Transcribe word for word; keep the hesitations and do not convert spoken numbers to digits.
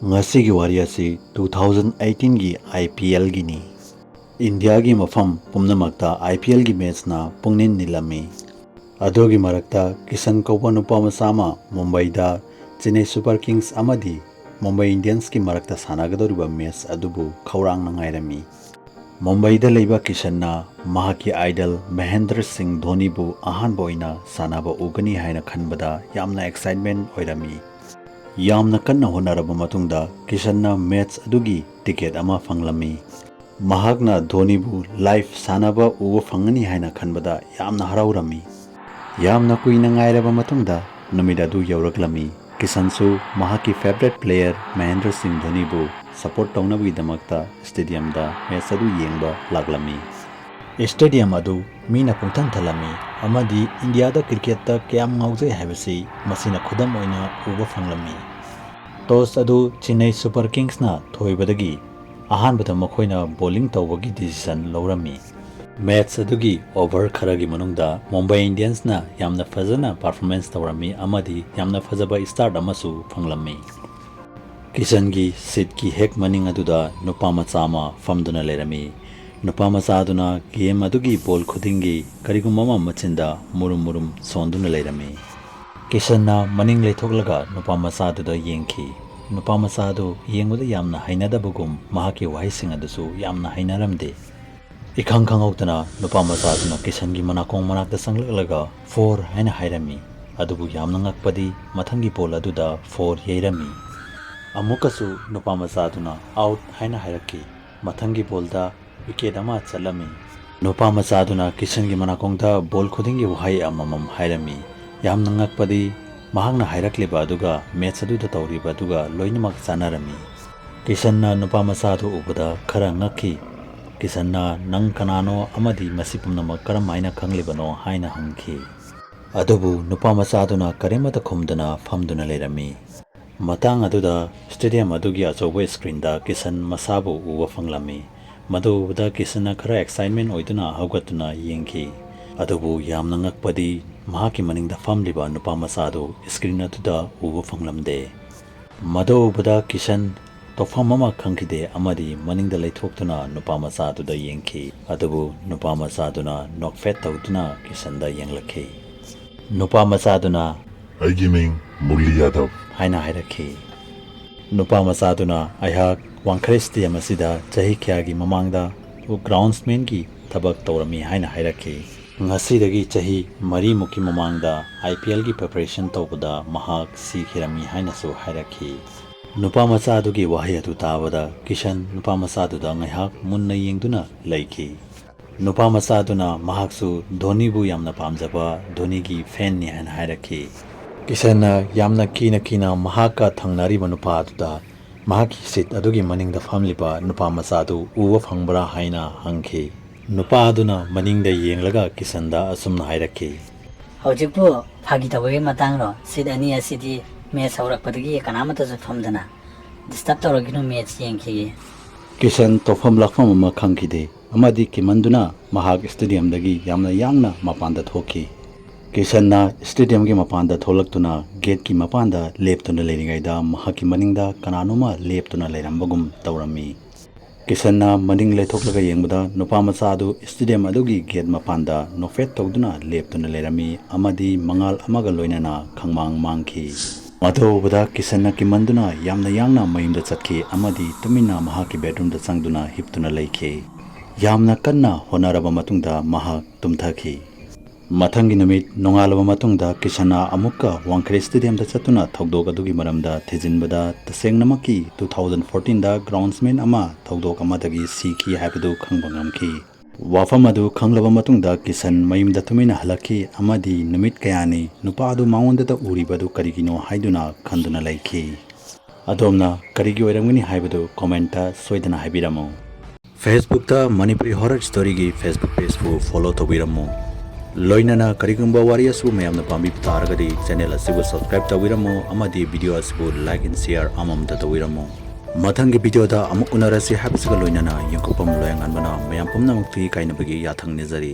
ꯉꯁꯤꯒꯤ ꯋꯥꯔꯤ ꯑꯁꯤ ꯇꯨ ꯊꯥꯎꯖꯟ ꯑꯩꯠꯇꯤꯟꯒꯤ ꯑꯥꯏ ꯄꯤ ꯑꯦꯜꯒꯤꯅꯤ꯫ ꯏꯟꯗꯤꯌꯥꯒꯤ ꯃꯐꯝ ꯄꯨꯝꯅꯃꯛꯇ ꯑꯥꯏ ꯄꯤ ꯑꯦꯜꯒꯤ ꯃꯦꯠꯁꯅ ꯄꯨꯡꯅꯤꯟ ꯅꯤꯜꯂꯝꯃꯤ꯫ ꯑꯗꯨꯒꯤ ꯃꯔꯛꯇ ꯀꯤꯁꯟ ꯀꯧꯕ ꯅꯨꯄꯥ ꯃꯆꯥ ꯑꯃ ꯃꯨꯝꯕꯩꯗ ꯆꯦꯟꯅꯩ ꯁꯨꯄꯔ ꯀꯤꯡꯁ ꯑꯃꯗꯤ ꯃꯨꯝꯕꯩ ꯏꯟꯗꯤꯌꯟꯁꯀꯤ ꯃꯔꯛꯇ ꯁꯥꯟꯅꯒꯗꯧꯔꯤꯕ ꯃꯦꯠꯁ ꯑꯗꯨꯕꯨ ꯈꯧꯔꯥꯡꯅ ꯉꯥꯏꯔꯝꯃꯤ꯫ ꯃꯨꯝꯕꯩꯗ ꯂꯩꯕ ꯀꯤꯁꯟꯅ ꯃꯍꯥꯛꯀꯤ ꯑꯥꯏꯗꯜ ꯃꯍꯦꯟꯗ꯭ꯔ ꯁꯤꯡ ꯙꯣꯅꯤꯕꯨ ꯑꯍꯥꯟꯕ ꯑꯣꯏꯅ ꯁꯥꯟꯅꯕ ꯎꯒꯅꯤ ꯍꯥꯏꯅ ꯈꯟꯕꯗ ꯌꯥꯝꯅ ꯑꯦꯛꯁꯥꯏꯠꯃꯦꯟ ꯑꯣꯏꯔꯝꯃꯤ꯫ ꯌꯥꯝꯅ ꯀꯟꯅ ꯍꯣꯠꯅꯔꯕ ꯃꯇꯨꯡꯗ ꯀꯤꯁꯟꯅ ꯃꯦꯠꯁ ꯑꯗꯨꯒꯤ ꯇꯤꯀꯦꯠ ꯑꯃ ꯐꯪꯂꯝꯃꯤ꯫ ꯃꯍꯥꯛꯅ ꯙꯣꯅꯤꯕꯨ ꯂꯥꯏꯚ ꯁꯥꯟꯅꯕ ꯎꯕ ꯐꯪꯒꯅꯤ ꯍꯥꯏꯅ ꯈꯟꯕꯗ ꯌꯥꯝꯅ ꯍꯔꯥꯎꯔꯝꯃꯤ꯫ ꯌꯥꯝꯅ ꯀꯨꯏꯅ ꯉꯥꯏꯔꯕ ꯃꯇꯨꯡꯗ ꯅꯨꯃꯤꯠ ꯑꯗꯨ ꯌꯧꯔꯛꯂꯝꯃꯤ꯫ ꯀꯤꯁꯟꯁꯨ ꯃꯍꯥꯛꯀꯤ ꯐꯦꯚꯔꯦꯠ ꯄ꯭ꯂꯦꯌꯔ ꯃꯍꯦꯟꯗ꯭ꯔ ꯁꯤꯡ ꯙꯣꯅꯤꯕꯨ ꯁꯄꯣꯔꯠ ꯇꯧꯅꯕꯒꯤꯗꯃꯛꯇ ꯁ꯭ꯇꯦꯗꯤꯌꯝꯗ ꯃꯦꯠꯁ ꯑꯗꯨ ꯌꯦꯡꯕ ꯂꯥꯛꯂꯝꯃꯤ꯫ ꯁ꯭ꯇꯦꯗꯤꯌꯝ ꯑꯗꯨ ꯃꯤꯅ ꯄꯨꯡꯊꯟ ꯊꯜꯂꯝꯃꯤ ꯑꯃꯗꯤ ꯏꯟꯗꯤꯌꯥꯗ ꯀ꯭ꯔꯤꯀꯦꯠꯇ ꯀꯌꯥꯝ ꯉꯥꯎꯖꯩ ꯍꯥꯏꯕꯁꯤ ꯃꯁꯤꯅ ꯈꯨꯗꯝ ꯑꯣꯏꯅ ꯎꯕ ꯐꯪꯂꯝꯃꯤ꯫ ꯇꯣꯁ ꯑꯗꯨ ꯆꯦꯟꯅꯩ ꯁꯨꯄꯔ ꯀꯤꯡꯁꯅ ꯊꯣꯏꯕꯗꯒꯤ ꯑꯍꯥꯟꯕꯗ ꯃꯈꯣꯏꯅ ꯕꯣꯂꯤꯡ ꯇꯧꯕꯒꯤ ꯗꯤꯁꯤꯖꯟ ꯂꯧꯔꯝꯃꯤ꯫ ꯃꯦꯠꯁ ꯑꯗꯨꯒꯤ ꯑꯣꯚꯔ ꯈꯔꯒꯤ ꯃꯅꯨꯡꯗ ꯃꯨꯝꯕꯥꯏ ꯏꯟꯗꯤꯌꯟꯁꯅ ꯌꯥꯝꯅ ꯐꯖꯅ ꯄꯔꯐꯣꯔꯃꯦꯟꯁ ꯇꯧꯔꯝꯃꯤ ꯑꯃꯗꯤ ꯌꯥꯝꯅ ꯐꯖꯕ ꯁ꯭ꯇꯥꯔꯠ ꯑꯃꯁꯨ ꯐꯪꯂꯝꯃꯤ꯫ ꯀꯤꯁꯟꯒꯤ ꯁꯤꯠꯀꯤ ꯍꯦꯛ ꯃꯅꯤꯡ ꯑꯗꯨꯗ ꯅꯨꯄꯥ ꯃꯆꯥ ꯑꯃ ꯐꯝꯗꯨꯅ ꯂꯩꯔꯝꯃꯤ꯫ ꯅꯨꯄꯥ ꯃꯆꯥꯗꯨꯅ ꯒꯦꯝ ꯑꯗꯨꯒꯤ ꯕꯣꯜ ꯈꯨꯗꯤꯡꯒꯤ ꯀꯔꯤꯒꯨꯝꯕ ꯑꯃ ꯃꯆꯤꯟꯗ ꯃꯨꯔꯨꯝ ꯃꯨꯔꯨꯝ ꯁꯣꯟꯗꯨꯅ ꯂꯩꯔꯝꯃꯤ꯫ ꯀꯤꯁꯟꯅ ꯃꯅꯤꯡ ꯂꯩꯊꯣꯛꯂꯒ ꯅꯨꯄꯥ ꯃꯆꯥꯗꯨꯗ ꯌꯦꯡꯈꯤ꯫ ꯅꯨꯄꯥ ꯃꯆꯥ ꯑꯗꯨ ꯌꯦꯡꯕꯗ ꯌꯥꯝꯅ ꯍꯩꯅꯗꯕꯒꯨꯝ ꯃꯍꯥꯛꯀꯤ ꯋꯥꯍꯩꯁꯤꯡ ꯑꯗꯨꯁꯨ ꯌꯥꯝꯅ ꯍꯩꯅꯔꯝꯗꯦ꯫ ꯏꯈꯪ ꯈꯪꯍꯧꯗꯅ ꯅꯨꯄꯥ ꯃꯆꯥ ꯑꯗꯨꯅ ꯀꯤꯁꯟꯒꯤ ꯃꯅꯥꯀꯣꯡ ꯃꯅꯥꯛꯇ ꯆꯪꯂꯛꯂꯒ "ꯐꯣꯔ" ꯍꯥꯏꯅ ꯍꯥꯏꯔꯝꯃꯤ꯫ ꯑꯗꯨꯕꯨ ꯌꯥꯝꯅ ꯉꯛꯄꯗꯤ ꯃꯊꯪꯒꯤ ꯕꯣꯜ ꯑꯗꯨꯗ ꯐꯣꯔ ꯌꯩꯔꯝꯃꯤ꯫ ꯑꯃꯨꯛꯀꯁꯨ ꯅꯨꯄꯥ ꯃꯆꯥ ꯑꯗꯨꯅ "ꯑꯥꯎꯠ" ꯍꯥꯏꯅ ꯍꯥꯏꯔꯛꯈꯤ꯫ ꯃꯊꯪꯒꯤ ꯕꯣꯜꯗ ꯋꯤꯀꯦꯠ ꯑꯃ ꯆꯠꯂꯝꯃꯤ꯫ ꯅꯨꯄꯥ ꯃꯆꯥꯗꯨꯅ ꯀꯤꯁꯟꯒꯤ ꯃꯅꯥꯀꯣꯡꯗ ꯕꯣꯜ ꯈꯨꯗꯤꯡꯒꯤ ꯋꯥꯍꯩ ꯑꯃꯃꯝ ꯍꯥꯏꯔꯝꯃꯤ꯫ ꯌꯥꯝꯅ ꯉꯛꯄꯗꯤ ꯃꯍꯥꯛꯅ ꯍꯥꯏꯔꯛꯂꯤꯕ ꯑꯗꯨꯒ ꯃꯦꯠꯁ ꯑꯗꯨꯗ ꯇꯧꯔꯤꯕ ꯑꯗꯨꯒ ꯂꯣꯏꯅꯃꯛ ꯆꯥꯟꯅꯔꯝꯃꯤ꯫ ꯀꯤꯁꯟꯅ ꯅꯨꯄꯥ ꯃꯆꯥꯗꯨ ꯎꯕꯗ ꯈꯔ ꯉꯛꯈꯤ꯫ ꯀꯤꯁꯟꯅ "ꯅꯪ ꯀꯅꯥꯅꯣ ꯑꯃꯗꯤ ꯃꯁꯤ ꯄꯨꯝꯅꯃꯛ ꯀꯔꯝ ꯍꯥꯏꯅ ꯈꯪꯂꯤꯕꯅꯣ?" ꯍꯥꯏꯅ ꯍꯪꯈꯤ꯫ ꯑꯗꯨꯕꯨ ꯅꯨꯄꯥ ꯃꯆꯥꯗꯨꯅ ꯀꯔꯤꯃꯠꯇ ꯈꯨꯝꯗꯅ ꯐꯝꯗꯨꯅ ꯂꯩꯔꯝꯃꯤ꯫ ꯃꯇꯥꯡ ꯑꯗꯨꯗ ꯁ꯭ꯇꯦꯗꯤꯌꯝ ꯑꯗꯨꯒꯤ ꯑꯆꯧꯕ ꯁ꯭ꯀ꯭ꯔꯤꯟꯗ ꯀꯤꯁꯟ ꯃꯁꯥꯕꯨ ꯎꯕ ꯐꯪꯂꯝꯃꯤ꯫ ꯃꯗꯨ ꯎꯕꯗ ꯀꯤꯁꯟꯅ ꯈꯔ ꯑꯦꯛꯁꯥꯏꯠꯃꯦꯟ ꯑꯣꯏꯗꯨꯅ ꯍꯧꯒꯠꯇꯨꯅ ꯌꯦꯡꯈꯤ꯫ ꯑꯗꯨꯕꯨ ꯌꯥꯝꯅ ꯉꯛꯄꯗꯤ ꯃꯍꯥꯛꯀꯤ ꯃꯅꯤꯡꯗ ꯐꯝꯂꯤꯕ ꯅꯨꯄꯥ ꯃꯆꯥ ꯑꯗꯨ ꯁ꯭ꯀ꯭ꯔꯤꯟ ꯑꯗꯨꯗ ꯎꯕ ꯐꯪꯂꯝꯗꯦ꯫ ꯃꯗꯨ ꯎꯕꯗ ꯀꯤꯁꯟ ꯇꯧꯐꯝ ꯑꯃ ꯈꯪꯈꯤꯗꯦ ꯑꯃꯗꯤ ꯃꯅꯤꯡꯗ ꯂꯩꯊꯣꯛꯇꯨꯅ ꯅꯨꯄꯥ ꯃꯆꯥꯗꯨꯗ ꯌꯦꯡꯈꯤ꯫ ꯑꯗꯨꯕꯨ ꯅꯨꯄꯥ ꯃꯆꯥꯗꯨꯅ ꯅꯣꯛꯐꯦꯠ ꯇꯧꯗꯨꯅ ꯀꯤꯁꯟꯗ ꯌꯦꯡꯂꯛꯈꯤ꯫ ꯅꯨꯄꯥ ꯃꯆꯥꯗꯨꯅ "ꯑꯩꯒꯤ ꯃꯤꯡ ꯃꯨꯔꯂꯤ ꯌꯥꯗꯕ" ꯍꯥꯏꯅ ꯍꯥꯏꯔꯛꯈꯤ꯫ ꯅꯨꯄꯥ ꯃꯆꯥꯗꯨꯅ, "ꯑꯩꯍꯥꯛ ꯋꯥꯡꯈꯩ ꯁ꯭ꯇꯦꯗꯤꯌꯝ ꯑꯁꯤꯗ ꯆꯍꯤ ꯀꯌꯥꯒꯤ ꯃꯃꯥꯡꯗ ꯒ꯭ꯔꯥꯎꯟꯁꯃꯦꯟꯒꯤ ꯊꯕꯛ ꯇꯧꯔꯝꯃꯤ" ꯍꯥꯏꯅ ꯍꯥꯏꯔꯛꯈꯤ꯫ "ꯉꯁꯤꯗꯒꯤ ꯆꯍꯤ ꯃꯔꯤꯃꯨꯛꯀꯤ ꯃꯃꯥꯡꯗ ꯑꯥꯏ ꯄꯤ ꯑꯦꯜꯒꯤ ꯄ꯭ꯔꯤꯄꯦꯔꯦꯁꯟ ꯇꯧꯕꯗ ꯃꯍꯥꯛ ꯁꯤꯈꯤꯔꯝꯃꯤ" ꯍꯥꯏꯅꯁꯨ ꯍꯥꯏꯔꯛꯈꯤ꯫ ꯅꯨꯄꯥ ꯃꯆꯥ ꯑꯗꯨꯒꯤ ꯋꯥꯍꯩ ꯑꯗꯨ ꯇꯥꯕꯗ ꯀꯤꯁꯟ ꯅꯨꯄꯥ ꯃꯆꯥ ꯑꯗꯨꯗ ꯉꯥꯏꯍꯥꯛ ꯃꯨꯟꯅ ꯌꯦꯡꯗꯨꯅ ꯂꯩꯈꯤ꯫ ꯅꯨꯄꯥ ꯃꯆꯥ ꯑꯗꯨꯅ ꯃꯍꯥꯛꯁꯨ ꯙꯣꯅꯤꯕꯨ ꯌꯥꯝꯅ ꯄꯥꯝꯖꯕ ꯙꯣꯅꯤꯒꯤ ꯐꯦꯟꯅꯤ ꯍꯥꯏꯅ ꯍꯥꯏꯔꯛꯈꯤ꯫ ꯀꯤꯁꯟꯅ ꯌꯥꯝꯅ ꯀꯤꯅ ꯀꯤꯅ ꯃꯍꯥꯛꯀ ꯊꯪꯅꯔꯤꯕ ꯅꯨꯄꯥ ꯑꯗꯨꯗ ꯃꯍꯥꯛꯀꯤ ꯁꯤꯠ ꯑꯗꯨꯒꯤ ꯃꯅꯤꯡꯗ ꯐꯝꯂꯤꯕ ꯅꯨꯄꯥ ꯃꯆꯥ ꯑꯗꯨ ꯎꯕ ꯐꯪꯕ꯭ꯔꯥ ꯍꯥꯏꯅ ꯍꯪꯈꯤ꯫ ꯅꯨꯄꯥ ꯑꯗꯨꯅ ꯃꯅꯤꯡꯗ ꯌꯦꯡꯂꯒ ꯀꯤꯁꯟꯗ ꯑꯁꯨꯝꯅ ꯍꯥꯏꯔꯛꯈꯤ꯫ "ꯍꯧꯖꯤꯛꯄꯨ ꯐꯥꯒꯤ ꯇꯧꯕꯒꯤ ꯃꯇꯥꯡꯂꯣ? ꯁꯤꯠ ꯑꯅꯤ ꯑꯁꯤꯗꯤ ꯃꯦꯠꯆ ꯍꯧꯔꯛꯄꯗꯒꯤ ꯀꯅꯥꯃꯠꯇꯁꯨ ꯐꯝꯗꯅ꯫ ꯗꯤꯁꯇꯔꯕ ꯇꯧꯔꯛꯈꯤꯅꯨ, ꯃꯦꯠꯆ ꯌꯦꯡꯈꯤꯒꯦ꯫" ꯀꯤꯁꯟ ꯇꯧꯐꯝ ꯂꯥꯛꯐꯝ ꯑꯃ ꯈꯪꯈꯤꯗꯦ ꯑꯃꯗꯤ ꯀꯤꯃꯟꯗꯨꯅ ꯃꯍꯥꯛ ꯁ꯭ꯇꯦꯗꯤꯌꯝꯗꯒꯤ ꯌꯥꯝꯅ ꯌꯥꯡꯅ ꯃꯄꯥꯟꯗ ꯊꯣꯛꯈꯤ꯫ ꯀꯤꯁꯟꯅ ꯁ꯭ꯇꯦꯗꯤꯌꯝꯒꯤ ꯃꯄꯥꯟꯗ ꯊꯣꯛꯂꯛꯇꯨꯅ ꯒꯦꯠꯀꯤ ꯃꯄꯥꯟꯗ ꯂꯦꯞꯇꯨꯅ ꯂꯩꯔꯤꯉꯩꯗ ꯃꯍꯥꯛꯀꯤ ꯃꯅꯤꯡꯗ ꯀꯅꯥꯅꯣꯃ ꯂꯦꯞꯇꯨꯅ ꯂꯩꯔꯝꯕꯒꯨꯝ ꯇꯧꯔꯝꯃꯤ꯫ ꯀꯤꯁꯟꯅ ꯃꯅꯤꯡ ꯂꯩꯊꯣꯛꯂꯒ ꯌꯦꯡꯕꯗ ꯅꯨꯄꯥ ꯃꯆꯥ ꯑꯗꯨ ꯁ꯭ꯇꯦꯗꯤꯌꯝ ꯑꯗꯨꯒꯤ ꯒꯦꯠ ꯃꯄꯥꯟꯗ ꯅꯣꯛꯐꯦꯠ ꯇꯧꯗꯨꯅ ꯂꯦꯞꯇꯨꯅ ꯂꯩꯔꯝꯃꯤ ꯑꯃꯗꯤ ꯃꯉꯥꯜ ꯑꯃꯒ ꯂꯣꯏꯅꯅ ꯈꯪꯃꯥꯡ ꯃꯥꯡꯈꯤ꯫ ꯃꯗꯨ ꯎꯕꯗ ꯀꯤꯁꯟꯅ ꯀꯤꯃꯟꯗꯨꯅ ꯌꯥꯝꯅ ꯌꯥꯡꯅ ꯃꯌꯨꯝꯗ ꯆꯠꯈꯤ ꯑꯃꯗꯤ ꯇꯨꯃꯤꯟꯅ ꯃꯍꯥꯛꯀꯤ ꯕꯦꯗꯔꯨꯝꯗ ꯆꯪꯗꯨꯅ ꯍꯤꯞꯇꯨꯅ ꯂꯩꯈꯤ꯫ ꯌꯥꯝꯅ ꯀꯟꯅ ꯍꯣꯠꯅꯔꯕ ꯃꯇꯨꯡꯗ ꯃꯍꯥꯛ ꯇꯨꯝꯊꯈꯤ꯫ ꯃꯊꯪꯒꯤ ꯅꯨꯃꯤꯠ ꯅꯣꯡꯉꯥꯜꯂꯕ ꯃꯇꯨꯡꯗ ꯀꯤꯁꯟꯅ ꯑꯃꯨꯛꯀ ꯋꯥꯡꯈꯩ ꯁ꯭ꯇꯦꯗꯤꯌꯝꯗ ꯆꯠꯇꯨꯅ ꯊꯧꯗꯣꯛ ꯑꯗꯨꯒꯤ ꯃꯔꯝꯗ ꯊꯤꯖꯤꯟꯕꯗ ꯇꯁꯦꯡꯅꯃꯛꯀꯤ two thousand fourteen ꯗ ꯒ꯭ꯔꯥꯎꯟꯁꯃꯦꯟ ꯑꯃ ꯊꯧꯗꯣꯛ ꯑꯃꯗꯒꯤ ꯁꯤꯈꯤ ꯍꯥꯏꯕꯗꯨ ꯈꯪꯕ ꯉꯝꯈꯤ꯫ ꯋꯥꯐꯝ ꯑꯗꯨ ꯈꯪꯂꯕ ꯃꯇꯨꯡꯗ ꯀꯤꯁꯟ ꯃꯌꯨꯝꯗ ꯇꯨꯃꯤꯟꯅ ꯍꯜꯂꯛꯈꯤ ꯑꯃꯗꯤ ꯅꯨꯃꯤꯠ ꯀꯌꯥꯅꯤ ꯅꯨꯄꯥ ꯑꯗꯨ ꯃꯉꯣꯟꯗꯇ ꯎꯔꯤꯕ ꯑꯗꯨ ꯀꯔꯤꯒꯤꯅꯣ ꯍꯥꯏꯗꯨꯅ ꯈꯟꯗꯨꯅ ꯂꯩꯈꯤ꯫ ꯑꯗꯣꯝꯅ ꯀꯔꯤꯒꯤ ꯑꯣꯏꯔꯝꯒꯅꯤ ꯍꯥꯏꯕꯗꯨ ꯀꯣꯃꯦꯟꯠꯇ ꯁꯣꯏꯗꯅ ꯍꯥꯏꯕꯤꯔꯝꯃꯨ꯫ Facebook ꯇ ꯃꯅꯤꯄꯨꯔꯤ ꯍꯣꯔꯔ ꯁ꯭ꯇꯣꯔꯤꯒꯤ Facebook ꯄꯦꯖꯄꯨ ꯐꯣꯂꯣ ꯇꯧꯕꯤꯔꯝꯃꯨ꯫ ꯂꯣꯏꯅꯅ ꯀꯔꯤꯒꯨꯝꯕ ꯋꯥꯔꯤ ꯑꯁꯤꯕꯨ ꯃꯌꯥꯝꯅ ꯄꯥꯝꯕꯤꯕ ꯇꯥꯔꯒꯗꯤ ꯆꯦꯅꯦꯜ ꯑꯁꯤꯕꯨ ꯁꯕꯁꯀ꯭ꯔꯥꯏꯕ ꯇꯧꯕꯤꯔꯝꯃꯨ ꯑꯃꯗꯤ ꯚꯤꯗꯤꯑꯣ ꯑꯁꯤꯕꯨ ꯂꯥꯏꯛ ꯑꯦꯟ ꯁꯤꯌꯔ ꯑꯃꯃꯝꯇ ꯇꯧꯕꯤꯔꯝꯃꯨ꯫ ꯃꯊꯪꯒꯤ ꯚꯤꯗꯤꯑꯣꯗ ꯑꯃꯨꯛ ꯎꯅꯔꯁꯤ ꯍꯥꯏꯕꯁꯤꯒ ꯂꯣꯏꯅꯅ ꯌꯦꯡꯊꯣꯛꯄꯝ ꯂꯣꯌꯥꯉꯥꯟꯕꯅ ꯃꯌꯥꯝ ꯄꯨꯝꯅꯃꯛꯇꯒꯤ ꯀꯥꯏꯅꯕꯒꯤ ꯌꯥꯊꯪ ꯅꯤꯖꯔꯤ꯫